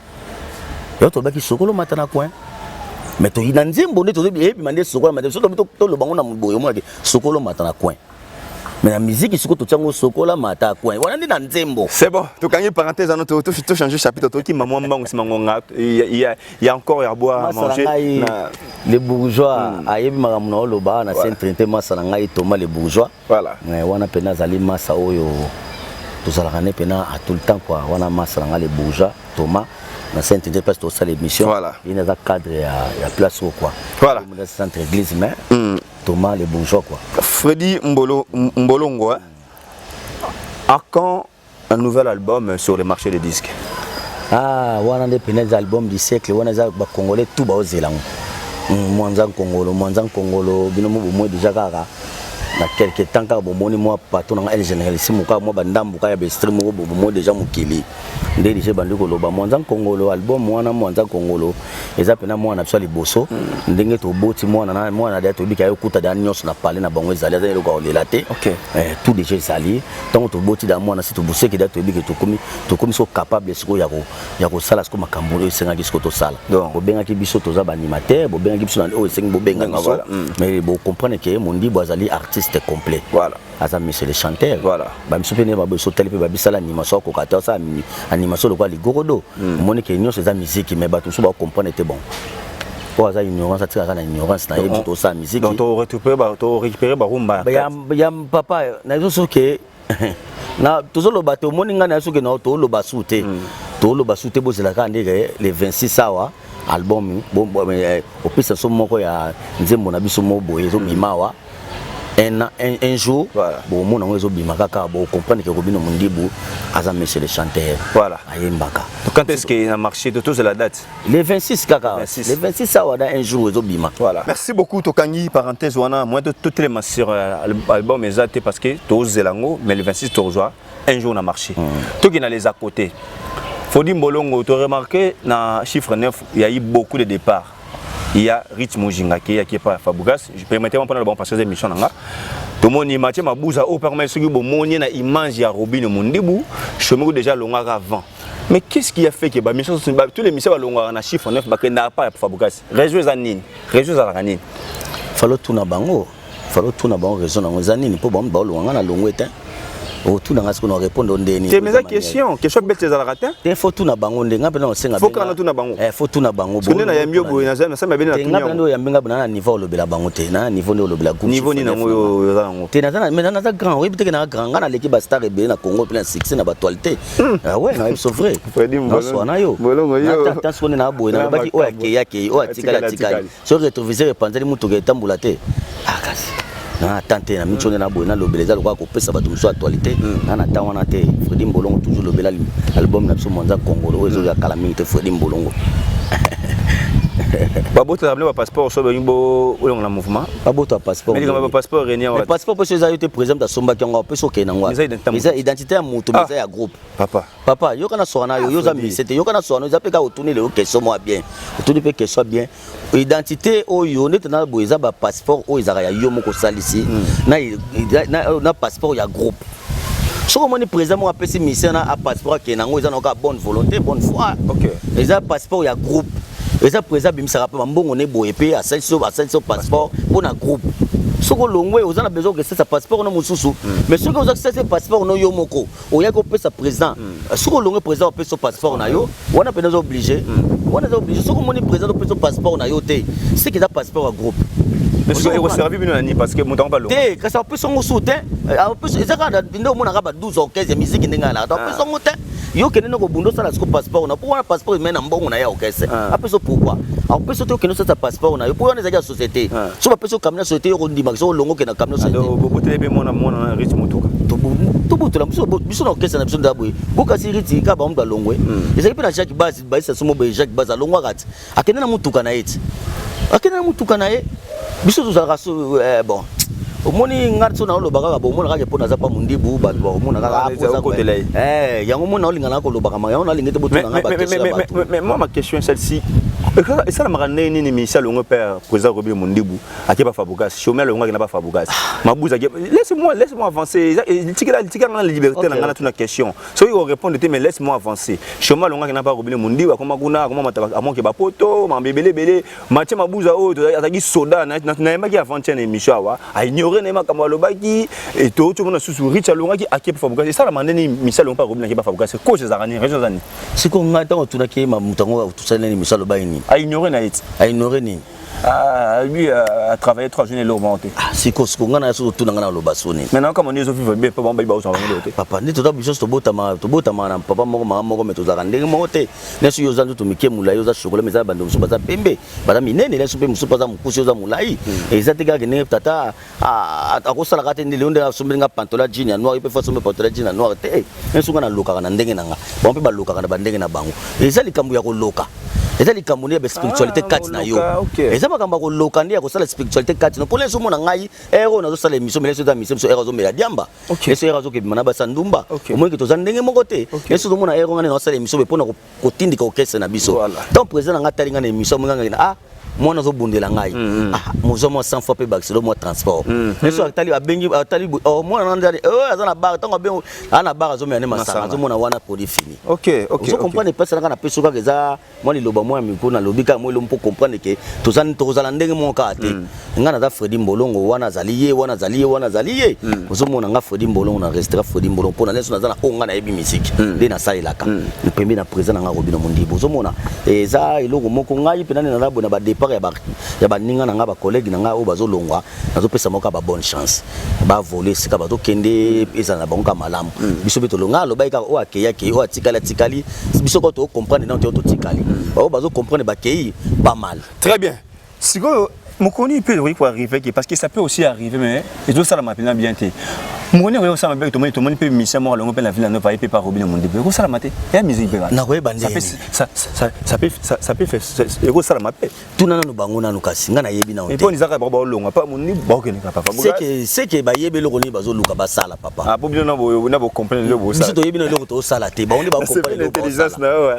Yo tolobaki sokolo mata na coin, mais toyi na nzembo nde toyebima nde sokola mata. So toloba ngo na boye, omonaki sokolo mata na coin, mais na musique sikoyo totiango sokola mata coin wana nde na nzembo. C'est bon, tokangi parenthèse ano, tochange chapitre, tokima mwa mbangu nsima ngonga, il y a encore ya boire à manger. Na le bourgeois ayebi makambo na oloba na Saint Trinité, masa na ngai Thomas le bourgeois. Wana mpena azali masa oyo tozalaka ne mpena à tout le temps quoi. Wana masa na ngai le bourgeois Thomas na Saint Trinité, place tosala émission. Ye aza cadre ya place oyo quoi. Centre église, mais Thomas le bourgeois quoi. Freddy Mbolo, Mbolongo, hein? À quand un nouvel album sur le marché des disques? Ah, wana nde pene eza album du siècle. Wana eza bacongolais tout baozela yango. Mwanza nkongolo, mwanza nkongolo, bino mo bomoi déjà kaka na quelque temps kaka bomoni mwa patron nanga El Généralissime kaka mwa bandambu kaka ya baestri moko, bomoi déjà mokili nde déjà ebandi koloba mwanza nkongolo. Album wana mwanza nkongolo eza mpena mwana biso ya liboso. Ndenge toboti mwana na mwana deya, toyebi ka okuta deya nyonso na pale na bango, ezali aza eloko ya kolela te. Tout déjà ezali. Ntango toboti da mwana, si tobuseki deya, toyebi ke tokomi siko capable sikoyo ya kosala sikoyo makambo oyo esengaki sikoyo tosala. Bobengaki biso, toza baanimateur, bobengaki biso na oyo esengi bobenga biso, mais bocomprendre ke Mondibo azali artiste complet. Aza monsieur le chanteur. Bamiso mpe nde baboye, so otali mpe babisala animation, akoka te asala animation lokola ligorodo. Omoni ke nyonso eza musique, mais bato mosusu bacomprendre te. Bon, oyo aza ignorance, atikaka na ignorance na ye. Biso tosala musique. Donc torécupérer barumba. Ya papa nazo, soki na tozoloba te, omoni ngai na soki na toloba su te, toloba su te. Bozela kaka ndenge le 26 awa album opesa so moko ya nzembo na biso moko boye ezobima awa un jour. Bomona yango ezobima kaka, bocomprendre ke Robino Mondibu aza monsieur le chanteur. Ayembaka. Quand est-ce que na marché de tous la date? Le 26 kaka. 26. Le 26 awa, da un jour ezobima. Voilà, merci beaucoup. Tokangi parenthèse wana, moi totelema sur album eza te parce que tozela yango, mais le 26 tozwa un jour na marché. Toki na les à côté, Fodi Mbolongo, tu as remarqué na chiffre 9, il y a eu beaucoup de départs. Il y a Rich Mujinga qui est pas Fabregas. Je permettez-moi pendant le bon parce que émission nanga. Tomoni Mathieu Mabuza au permet ce que bomoni na image ya Robin Mundibu, chemin déjà longaka avant. Mais qu'est-ce qui a fait que ba mission, tous les missions balongaka na chiffre 9, bakenda pas ya Fabregas? Réseau eza nini? Réseau ezalaka nini? Falo tuna bango, falo tuna bango raison nango eza nini, mpo bango baolonga, nga na longwe te. Otuna nga sikoyo, na répondre ndeni? Te, mais eza question, question bete ezalaka te. Te, faut tuna bango nde nga mpena osenga. Faut kaka natuna bango. Faut tuna bango. Nde nayambi yo boye, nasami abene. Te, nga mpena nde oyambi nga na niveau olobela bango te, na niveau nde olobela groupe. Niveau nini yango oyo oza nango? Te, naza, mais naza grand. Oyebi teke naza grand, nga naleki bastar ebele na Congo mpe na succès na baactualité. Ah ouais, nayebi so vrai. Fredi. Naswa na yo. Bolongo yo. Ata siko nde na boye, nalobaki oyo akei akei, oyo atikali atikali. Soki rétroviseur epanzali, mutuka etambola te. Ah, kasi na atan te na miso nde na boye nalobela, eza lokola kopesa bato mosusu actualité. Na ntan wana te. Fredi Mbolongo toujours lobela album na biso Mwanza Kongolo oyo ezoya kala mingi te. Fredi Mbolongo. Babotela bino bapasseport so bolingi bolongo na mouvement? Babota passeport? Mais likambo ya bapasseport renia. Mais passeport mpo so eza yo te, président asombaki yango, apesi okende nango. Eza identité ya moto. Eza identité ya moto, mais eza ya groupe. Papa. Papa, yoka na soka na yo. Yo oza mise te, yoka na soka na yo. Eza mpe kaka otuni lelo question moko ya bien, otuni mpe question ya bien. Identité oyo neti na boye, eza bapasseport oyo ezalaka ya yo moko osalisi na passeport ya groupe. Soki omoni président moko apesi mission na a passeport akende yango, eza na kaka bonne volonté, bonne foi. Eza passeport ya groupe, eza président abimisaka mpe bambongo ne boye mpe asalisi yo passeport mpo na groupe. Soki olongwe, oza na besoin okesesa passeport no mosusu. Mais soki oza kosesa passeport no yo moko oyaki kopesa président, soki olongwe, président opesa yo passeport na yo wana mpenza eza obligé, wana eza obligé. Soki omoni président opesa yo passeport na yo te, seke eza passeport ya groupe. Ekoservi bino na nini? Parce que moto yango balongo. Te, kasi apesa yango su te. Eza kaka nde omonaka ba 12 orchestre ya musique ndenge alaka. Apesa yango te, yo okende nde kobunda osala siko passeport na, mpo wana passeport eme na mbongo na ye ya orchestre. Apesa, pourquoi apesa te? Okende osala passeport na yo, mpo wana ezalaki ya société. So bapesa yo camion ya société, yo kondimaka so olongo okende na camion société. Boboteli mpe mwana mwana rich motuka. Tobotola biso na orchestre na biso nde boye bokasi riti kaka bango balongwe. Ezalaki mpe na Jacques Baz baisa somo boye. Jacques Baz alongwaka ti akende na motuka na ye, ti akende na motuka na ye. Biso tozalaka so bon, omoni nga so naoloba kaka, bomona kaka mpo naza pa mondibu, bato bakomona kaka. Yango mona olinga na kolobaka yango, nalingi te botuna nga baquestion ya bato. Mais moi, ma question est celle-ci: esalamaka ndenge nini misi alongo père président Robert Mondibu ake ba Fabregas, Chomi alongo akenda ba Fabregas, Mabuza ake? Laisse-moi, laisse-moi avancer. Tikela, tikela nga na liberté na nga na tuna question. Soki korépondre te, mais laisse-moi avancer. Chomi alongo akenda pa Robert Mondibu, akoma kuna, akoma mata, amoke bapoto makambo ebele ebele. Mathieu Mabuza oyo azalaki soda, nayembaki avant-hier na émission awa, aignore na ye makambo alobaki. Touti omona susu Rich alongaki ake pa Fabregas. Esalama ndeni misi alongo pa Robert ake pa Fabregas? Cause ezalaka nini? Raison eza nini? Sikoyo ngai ntango otunaki ye moto yango tosali nini, miso alobaki nini? Aignore na ye ti. Aignore nini? Ah, lui a travaillé 3 jours eloko te. Ah, sikoyo sikoyo ngai na so totuna, ngai na aloba so nini? Maintenant kama nde ezovivre bien mpo bango bayi baozwa bango te. Papa, nde toza biso tobotama na papa moko, mama moko, mais tozalaka ndenge moko te. Nyonso yo oza nzoto mike, molai, oza chocolat, mais eza bando mosusu baza pembe, baza minene. Nyonso mpe mosusu aza mokusi, oza molai. Eza te kaka ndenge tata akosalaka te nde lelo nde asombeli nga pantalon jean ya noir, ye mpe faut asombe pantalon jean ya noir te. Nyonso nga nalokaka na ndenge na nga, bango mpe balokaka na bandenge na bango. Eza likambo ya koloka, eza likambo nde ya baspiritualité kati na yo. Eza makambo ya koloka nde ya kosala spiritualité kati na mpona ezomona ngai ere oyo nazosala émission. Mais eza émission biso ere azomela diamba, eso ere azokebima na basa ndumba. Omoniki toza ndenge moko te. Eso ozomona ere ngani nazosala émission mpona kotindika orchestre na biso. Tant président na ngai atali ngai na émission, amoni ngai: ah, mwana azobundela ngai, ah, mozwa mwa 100 fois mpe bakiselo mwa transport. Eso atali, abengi, atali oh, mwana na ndani oh, aza na bar. Ntango abengi, aza na bar, azomela nde masanga, azomona wana produit fini. Ozo comprendre epesi nanga na peso kaka eza mwa liloba mwa ya mikro nalobi kaka mwa eloko mpo comprendre ke tokozala ndenge moko kaka te. Ngai naza Fredi Mbolongo, wana azali ye, wana azali ye, wana azali ye. Ozomona nga Fredi Mbolongo na restera Fredi Mbolongo mpo na nyonso naza na oyo ngai nayebi misiki nde nasalelaka pembe na président na ngai Robino Mondibu. Ozomona eza eloko moko ngai mpe nani naza boye na badépart ya baninga na ngai, bacollègue na ngai oyo bazolongwa, nazopesa moko ba bonne chance, bavole esika bazokende, ezala na bango kaka malamu. Biso mpe tolonga, alobaki kaka oyo akei akei, oyo atikali atikali. Biso kaka tocomprendre nano te, oyo totikali, oyo bazocomprendre bakei pas mal. Très bien. Sikoyo mokoni mpe ekoki koarrive ke, parce que ça peut aussi arriver, mais ezosalama mpenza bien te. Mokoni ekoki kosala mpe tomoni mpe mission moko alongo mpe na ville na ye mpe pa Robino Mondibu, ekosalama te ya musique mpe? Nakoyeba ndenge. Ça peut faire, ekosalama mpe. Tuna nanu bango nanu, kasi ngai nayebi nano te. Mpo ezaka bango baolongwa pa Mondibu, baokende kaka Seke bayebi eloko nini bazoluka basala, papa. Po bino na bocomprendre eloko. Biso toyebi na eloko tozosala te, bango nde bacomprendre eloko. Intelligence na yo.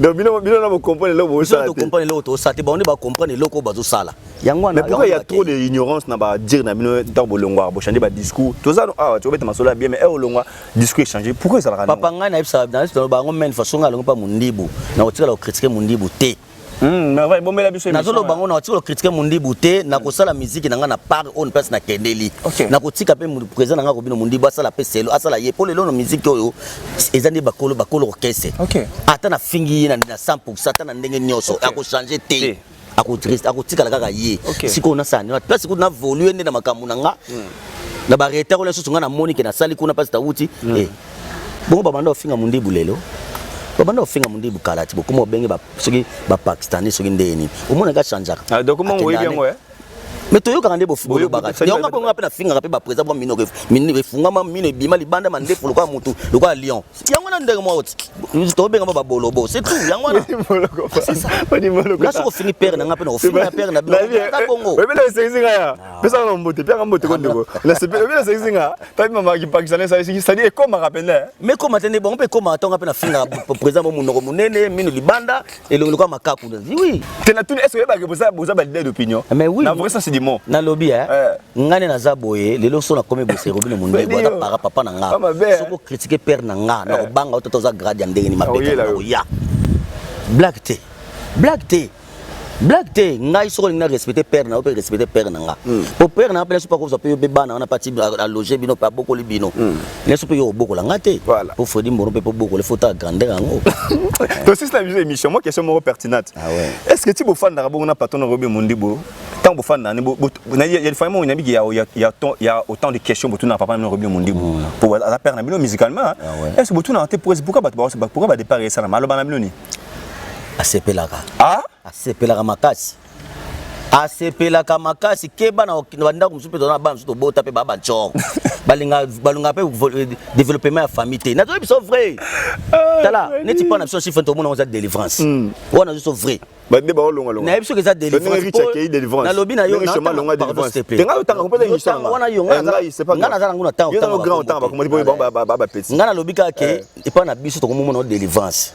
Donc bino na bocomprendre eloko bosala te. Tocomprendre eloko tozosala te, bango nde bacomprendre eloko oyo bazosala yango wana. Mais pourquoi il y a trop de ignorance na ba dire na bino? Ntango bolongwaka, bochange ba discours. Toza awa, tobeta masolo ya bien, mais e olongwa, discours échangé. Pourquoi ezalaka? Papa, ngai nayebisa bango maine façon ngai alongi mpa Mondibu, na kotikala kocritiquer Mondibu te. Mais bombela biso. Nazoloba ngo, na kotika critiquer Mondibu te. Nakosala musique na ngai na part oyo place nakendeli. Nakotika mpe président na ngai Robinho Mondibu asala mpe selo, asala ye, mpo lelo na musique oyo eza nde bakolo, bakolo orchestre. Ata nafingi ye na 100, ata na ndenge nyonso, akochange te, akotikala kaka ye. Sikoyo nasala nini? Place kutu navolue nde na makambo na nga na baretard oyo lisusu nga namoni ke nasali kuna mpasi tawuti. Bongo babanda kofinga Mondibu lelo, babanda kofinga Mondibu kala ti bokoma obenge soki bapakistanais, soki ndenge nini, omonaka changeaka. Document oyebi yango? Mais toyokaka nde bolobaka yango. Bongo mpe nafingaka mpe baprésident bwa minoko efungama, mino ebima libanda, mandefu lokola mutu, lokola lion. Yango wana ndenge moko tobenga ba babolobo, c'est tout. Yango wana nga soki ofingi père na nga mpe na kofinga père na bino ata bongo. Oyebela esengisi nga ya pesaka na mbote, piaka mbote ko ndeko. Oyebela esengisi nga tabi mama kipakistanais, c'est-à-dire ekomaka pene. Mais ekoma te nde bongo mpe ekomaka ntonga mpe nafingaka président bo monoko monene, mino libanda, elongi lokola makaku, oui. Te, na tuni, est ce que oyebaka boza ba leader d'opinion? Mais oui. Na vrai sens du mot. Nalobi ngai nde naza boye lelo so nakomi bose. Robinho Mondibu aza para papa na nga. Soki ocritiquer père na nga, na kobanga o tata oza grade ya ndenge ni mabe. Nakoya blague te, blague te, blague te. Ngai soki olingi na respecte père na yo mpe respecte père na nga, po père na nga mpe nyonso mpe akozwa mpe yo mpe bana wana pati aloge bino mpe abokoli bino nyonso mpe yo obokola nga te. Po Fredi Mbono mpe po bokola, faut ta grandeur yango. Tosisi na biso émission. Moi, question moko pertinente. Ah ouais. Est ce que ti bofandaka bongo na patron na Robe Mondibo, ntango bofandaka ya famille moko nayebiki, ya autant de questions botuna papa na bino Robe Mondibo, po aza père na bino musicalement, est ce que botunaka te pourquoi bato, pourquoi badépart esalama? Aloba na bino ni? Asepelaka. Ah. Asepelaka makasi, asepelaka makasi. Keba na bandako mosusu mpe toza na bana mosusu tobota mpe baa bancor, balingaka mpe développement ya famille te. Nazoyebi biso vrai. Tala neti mpa na biso chiffre tomona eza délivrance wana, biso vrai. Bande baolongwalongwa. Nayebi soki eza délivrance. Nalobi na yo wana, yo nga naza nango na ntango. Nga nalobi kaka ke epai na biso tokomomona délivrance,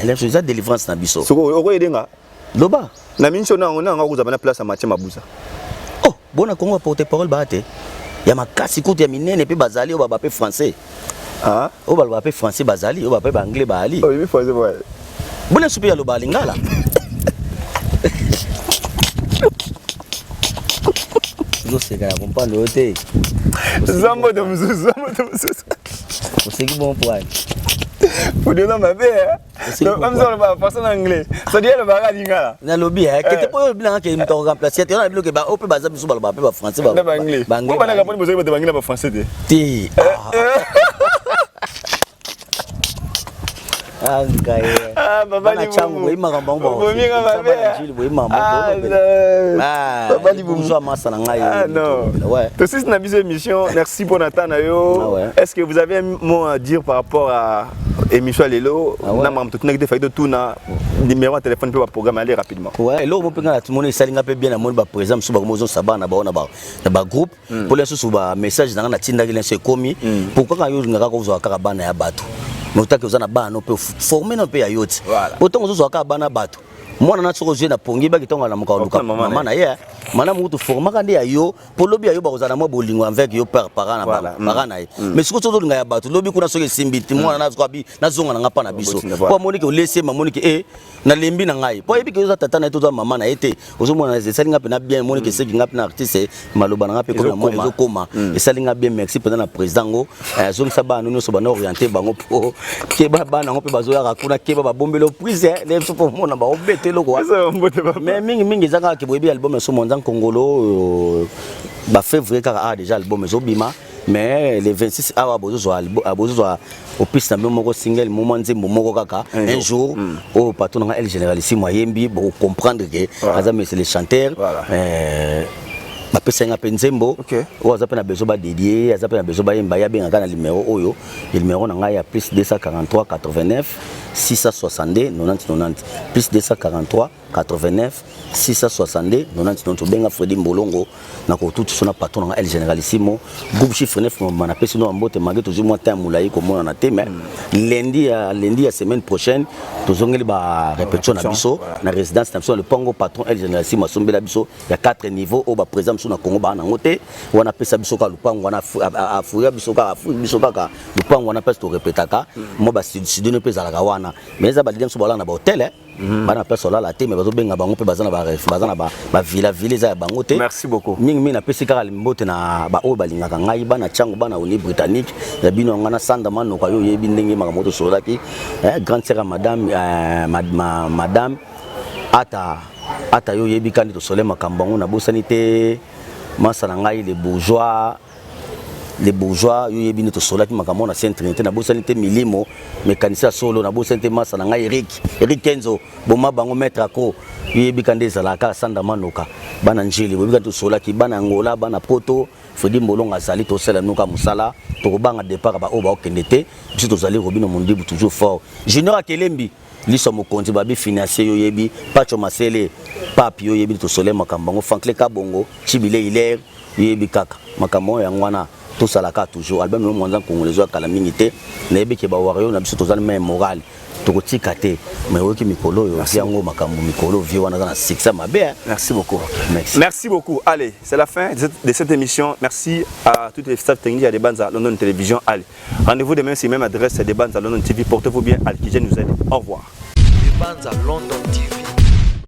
eza délivrance na biso. Okoyedenga. Loba. Na miso nango nanga kozala na place ya Mathieu Mabuza. Oh, bona Kongo porte parole baa te ya makasi kutu ya minene mpe bazali oyo baba mpe français, oyo baloba mpe français bazali, oyo baba mpe baanglais baali. Oyebi français boye? Bona so mpe yaloba lingala. Ozoseka ya comprendre oyo te. Zamboto mosusu, zamboto mosusu. Oseki bon poil. Odioza mabe. Oloba français na anglais, c'est-à-dire alobaka lingala. Nalobi kete mpo oyo bilanga ke moto akoremplace te wana biloko oyo mpe baza biso balobaka mpe bafrançais. Na baanglais po banaka mponi bozali bato bangi na bafrançais te. Te, ngai bana ntango boyi makambo yango boyi makambo masa na ngai. Tosisi na biso émission. Merci pour nata na yo. Est-ce que vous avez un mot à dire par rapport à émission ya lelo na makambo totunaki te? Faki totuna numéro ya téléphone mpe baprogramme. Aller rapidement. Ouais, eloko mo mpe ngai natumoni esali nga mpe bien, namoni baprésident mosusu bakomi ozongisa bana na bango na bagroupe, mpo lisusu bamessage na ngai natindaki lenso ekomi. Pourquoi kaka yo olingaka kozwa kaka bana ya bato, mais otaki oza na bana no mpe forme no mpe ya yo ti po ntongo ozozwa kaka bana bato, mwana na soki ozwi na pongi baki ntongo alamuka oluka mama na ye, mana mokutu formaka nde ya yo, mpo lobi ya yo bakozala na mwa bolingo avec yo père, parent na bango, parent na ye. Mais soki ozolinga ya bato, lobi kuna soki esimbi te, mwana nazwa nazonga na nga mpa na biso, mpo amoniki olesi, amoniki e nalembi na ngai, mpo ayebi ke oza tata na ye to oza mama na ye te. Ozomona esali nga mpena bien, emoniki eseki nga mpena artiste, maloba na nga mpe ezokoma, esali nga bien. Merci mpenza na président ngo azongisa bana nyonso, bana orienté bango, mpo keba bana yango mpe bazoyaka kuna, keba babombeli prise nde biso mpo mona baobeta eloko. Mais mingimingi eza kaka ke boyebi album ya so Mwanza Nkongolo bafévrier kaka awa déjà album ezobima, mais le 26 awa bozozwa, bozozwa opiste na bino moko single moma nzembo moko kaka un jour oyo patron nanga El Généralissime ayembi, bokocomprendre ke aza monsieur le chanteur. Bapesa nga mpe nzembo oyo aza mpe na besoin badédier, aza mpe na besoin bayemba ye, abengaka na numéro oyo, numéro na ngai ya plus 243 89 662 90 90, plus 243 89 662 90 90. Obenga Fredi Mbolongo na kotutu so na patron na nga El Généralissimo, groupe chiffre 9. Ma napesi no mbote mage. Tozwi mwa temps molai komonana te, mais lundi ya semaine prochaine tozongeli ba répétition na biso na résidence na biso na lopango patron El Généralissimo asombela biso ya 4 niveau oyo baprésident. mosusu na Congo baa nango te. Wana apesa biso kaka lupango wana, afuya biso kaka, afuyi biso kaka lupango wana, place torepetaka mwa bastudio mpe ezalaka wana. Mais eza baleader mosusu balala na bahotel, bana place olala te, mais bazobenga bango mpe baza na baza na bavilla, villa eza ya bango te. Merci beaucoup. Mingimingi napesi kaka mbote na baoyo balingaka ngai, bana Ntiango, bana Oni Britannique ya bino nga na Sanda Manoka. Yo oyebi ndenge makambo tosololaki, grande sœur ya madame, madame ata ata, yo oyebi kandi tosole makambo yango. Nabosani te masa na ngai, le bourgeois, les bourgeois, yo yebi nde tosolaki makambo na Sainte Trinité. Nabosani te milimo mécanicien ya solo. Nabosani te masa na ngai Eric, Eric Kenzo, boma bango, maître ako, yo yebi ka nde ezalaka. Sanda Manoka, bana Njili, boyebi ka tosolaki, bana Angola, bana Poto, Fredi Mbolongo azali. Tosala nuka mosala, tokobanga départ baoyo baokende te. Biso tozali Robino Mondibu, toujours fort, Junior Akelembi, liso mokonzi, babi financier, yo yebi Pacho Masele, papi, yo yebi tosole makambo yango. Franklin Kabongo, Chibile Hilaire, yo yebi kaka makambo oyo. Yango wana tosalaka toujours album yo mwanza congolais ya kala mingi te. Nayebi ke bawario na biso tozali même moral, tokotika te. Mais oyoki mikolo oyo yango makambo mikolo vie wana aza na succès mabe. Merci beaucoup. Merci. Merci beaucoup. Allez, c'est la fin de cette émission. Merci à toutes les staff techniques à Debanza London Télévision. Allez, rendez-vous demain sur même adresse, Debanza London TV. Portez-vous bien. Allez, qui nous aide. Au revoir. Debanza London TV.